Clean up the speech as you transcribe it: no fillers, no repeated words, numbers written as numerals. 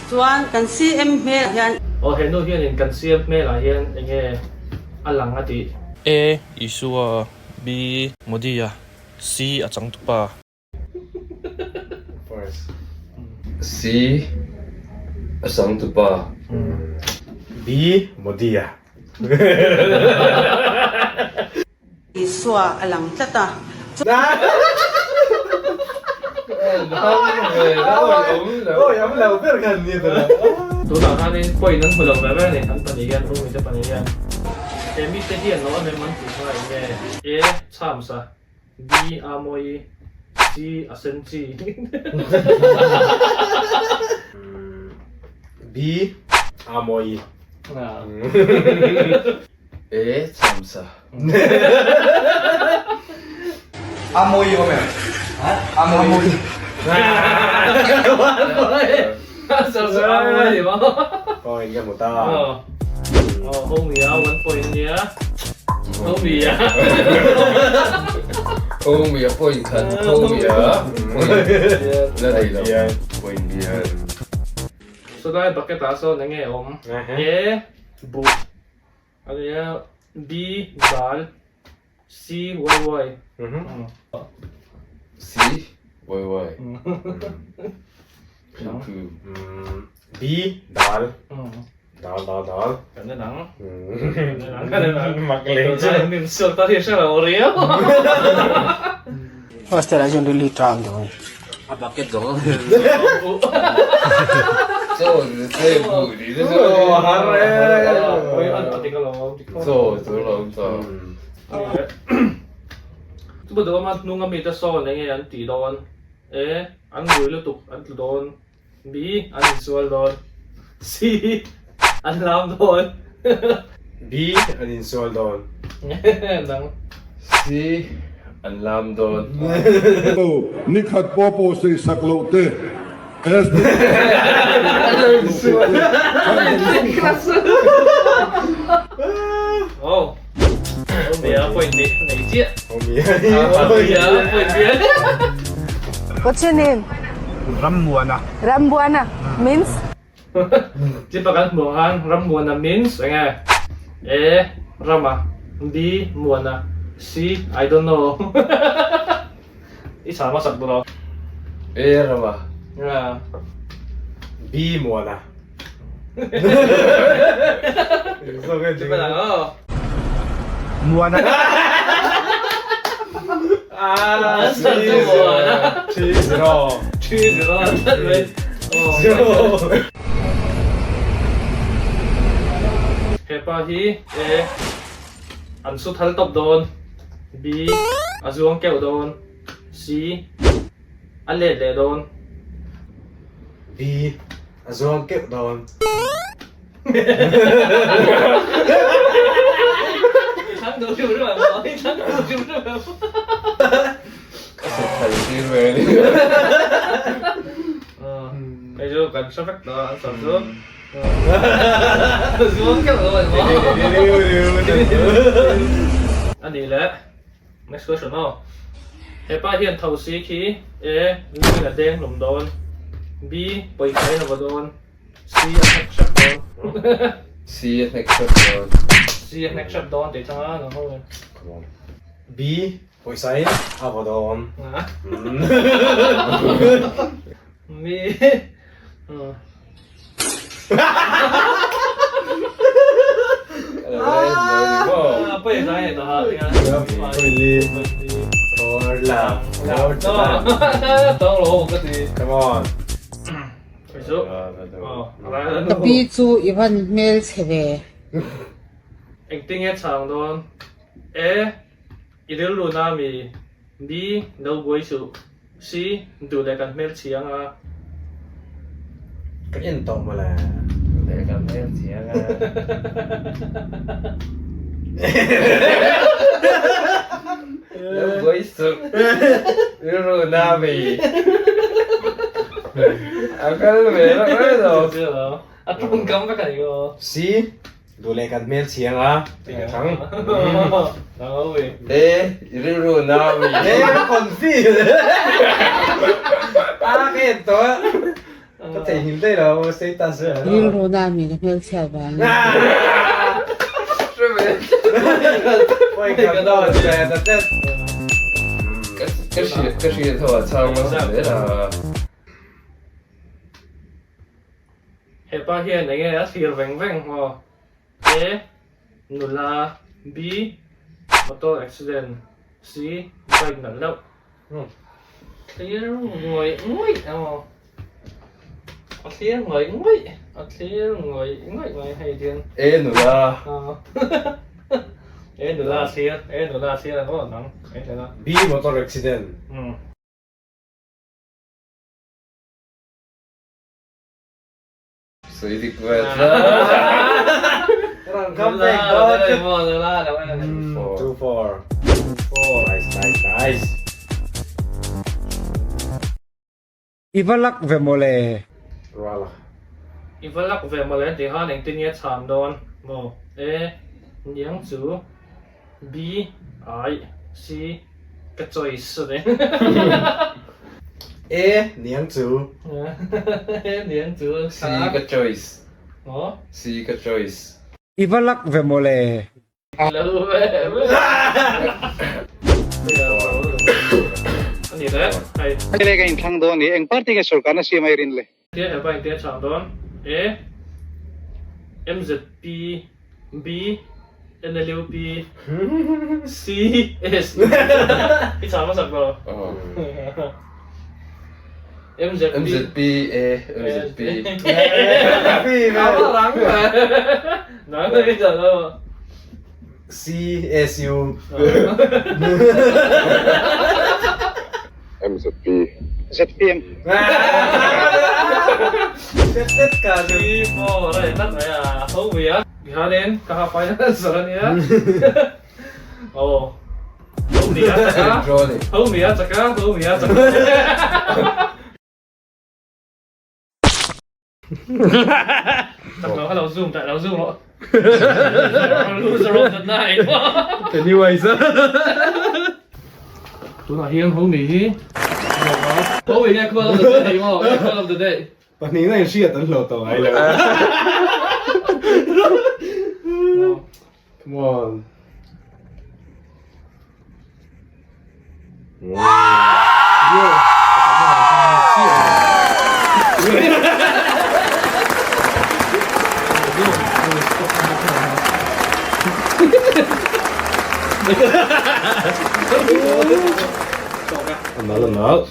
Chuan kan CM hmelah hian. Aw he nu hianin kan CM hmelah hian enge a lang a tih. A Isua, B Modi-a, C a changtupa. First. C a changtupa. B Modi-a. Isua a lang tlat a. Tunah khanin point an hmu lo ve ve a ni, an pahnih hian Rumi te pahnih hian. He mite hian lo em em an tih kha eng nge? A Chhamsa, B A Mawi, C A Senchi. B A Mawi. E chamsa. A mawi awm em? A mawi. Point ka hmu ta. Oh, homie a, one point nia. Homie a. Homie a point khat, homie a point la nei lo. Point bial. Sawlai bucket ah sawn enge awm? E buh a nia, B dal, C Y Y. C Y Y. Q Q. B dal. Dal dal dal. Kan en ang. Kan en ang kan en ang. Mak leng chu. Tunlai min suak ta hi hre lo riau. Hostel ah chuan rilru tang deuh a ni. A bucket zawng Chaw che bu ni te chu. Har e. Oi an a dik alawm. Chaw chu lawm chaw. Chupa duh ama hnung ami te sawn enge an tih dawn. E an rui lutuk an tlu dawn. B an insual dawn. C an lam dawn. B an insual dawn. Nang. C an lam dawn. Ni khat pawh pawh sei sak loh te Oh. What's your name? Rammuana. Rammuana means? Chi pakhat hmuh ang khan Rammuana means enge A Rama B Muana C I don't know I chhang hmasak duh lo. A Rama. B Muana. Muana. Ah, 3-0. 3-0. Hepa hi A an su thal tawp dawn, B a zuang keuh dawn, C a let leh dawn. B A zuang keuh dawn. Ka sut thal tir ve a ni. Hei chu kan hre vek tawh a, an sawi chu. A zuang keuh dawn a ni maw? A nih leh. Next question aw. Hepa hian thosi khi A. Lungin a deng hlum dawn B. Pawisa in a va dawn C. A hnek hrep dawn C. A hnek hrep dawn C. A hnek hrep dawn tih chang a nang ho in. B. Pawisa in a va dawn. Mi. Ka pi chu i van hmel chhe ve. Engtinge chhang dawn? E, i rilru na mi? B, lo buai suh. Si, duh leh kan hmel chiang a. Ka en tawh mawle. Duh leh kan hmel chiang a. Lo buai suh. Rilru na mi. A kal ve reuh reuh lo. A tawngkam vek a ni aw. Si, Duh leh kan hmel chiang a, tih ka thang. E, i rilru nau i. E, ka confuse. A, ka en tawh a. Theihnghilh daih lo status vel. Rilru na mi ka hmelchhiat vangin. Point khat dawn che ta tlat. Ka hriat ka hriat ho ah chhang hmasa zel a. Hepa hian enge a thlir veng veng maw? A. Nula B. Motor accident C. Bike nalh deuh Thlir ngawih ngawih emaw A thlir ngawih ngawih A thlir ngawih ngawih mai hei hian A. Nula A. Nula a thlir A. Nula a thlir ang aw nang A. Nula B. Motor accident Sawi dik ve tlat. Rang kam pek dawn che. 2 4 4 Nice nice nice. I va lak ve mawle. Rala. I va lak ve mawle tih khan engtin nge chhan dawn maw? A. Niang chu B. I. C. Ka choice a ni. A niang chu. A niang chu. C ka choice. Maw? C ka choice. I va lak ve mawle. Lo ve ve. Ani le. Hei. Hei le ka inthlang dawn i eng party nge sorkarna siam a i rin le? Tia hepa in tia chhang dawn A MZP B NLUP C S I chhang hmasak lo MZP MZP A MZP A va rang ve Nang i chhang lo C S U MZP. ZPM. Tunah hian ho mi hi Ho mi nge call of the day maw call of the day Pahnih na inhriat an hlawh tawh ngai lo. Come on. Anal anal.